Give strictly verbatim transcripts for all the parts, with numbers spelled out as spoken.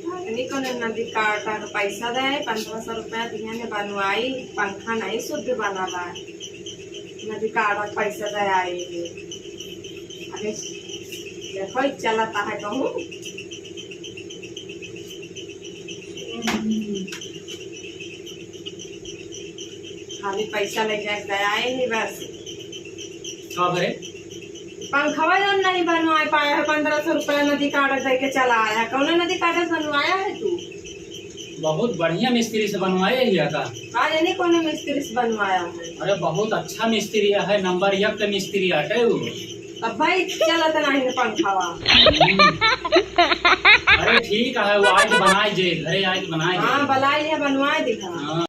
इन्हीं को नदी काटा का पैसा दे, पन्द्रह सौ रुपया दिया ने बनवाई, पंखा नहीं शुद्ध बना बा। नदी काटा का पैसा दे आई है। अरे देखो, ई चलता है कहूँ। खाली पैसा ले जाए के आए ही बस। का भरे? पंखवा जौन नहीं बनवाए पाया है, पन्द्रह सौ रुपया नदी काटा दे के चला आया। कौन नदी काटा बनवाया है तू? बहुत बढ़िया मिस्त्री से बनवाए ही का? आज नहीं कोनो मिस्त्री से बनवाया है। अरे बहुत अच्छा मिस्त्री है, नंबर एक के मिस्त्री आटे उ। अब भाई चलत नहीं है पंखवा। अरे ठीक है, वो आज बनाए जे, घरे आज बनाए जे। हाँ, बलाई है, बनवाए दिखा। हाँ।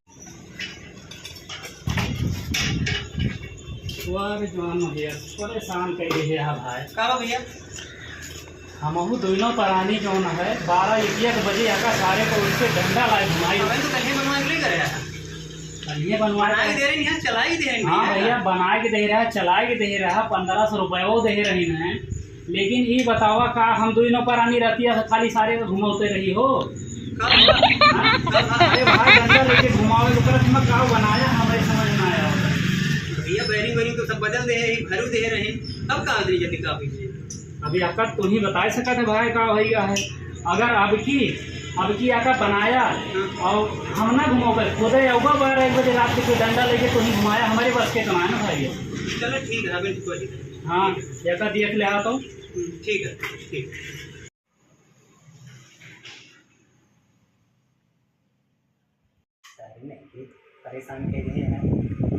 वाह रे जवान भैया, परेशान कर दिहे है भाई। का बा भैया? हमहू दोनों परानी जौन है, बारह एक, एक बजे आका सारे को उठ के डंडा लाए घुमाई। अबे तो कल्हे बनवा के ले गए हैं। कल्हे बनवा बनाए के दे रहे हैं, चलाई दे रहे हैं हाँ भैया। भैया, बनाए के दे रहा, चलाए के दे रहा, पन्द्रह सौ रुपये वो दे रही हैं। लेकिन ई बतावा का हम दोनों परानी रतिया से खाली सारे को घुमाते रही हो? कब? हाँ? कब? अरे भाई डंडा लेके घुमावे तो करत हम का बनाया, हमारे समझ में आया होता। भैया बैरिंग वैरिंग तो सब बदल दे हैं, भरू दे रहे हैं, अब कहाँ इतनी जल्दी का हुई है? अभी अकत तू ही बताए सकत है भाई का होई गया है। अगर अब की, अब की आका बनाया हाँ। और हम ना घुमावे, खुदे आऊगा बारह एक बजे रात के कोई डंडा लेके तू ही घुमाया, हमारे बस के तो ना है ना भाई। चलो ठीक है, अभी कोई दिक्कत नहीं। हाँ, एका देख ले आ तो। हम्म, ठीक है, ठीक। सारे नहीं, परेशान कर दिहे हैं।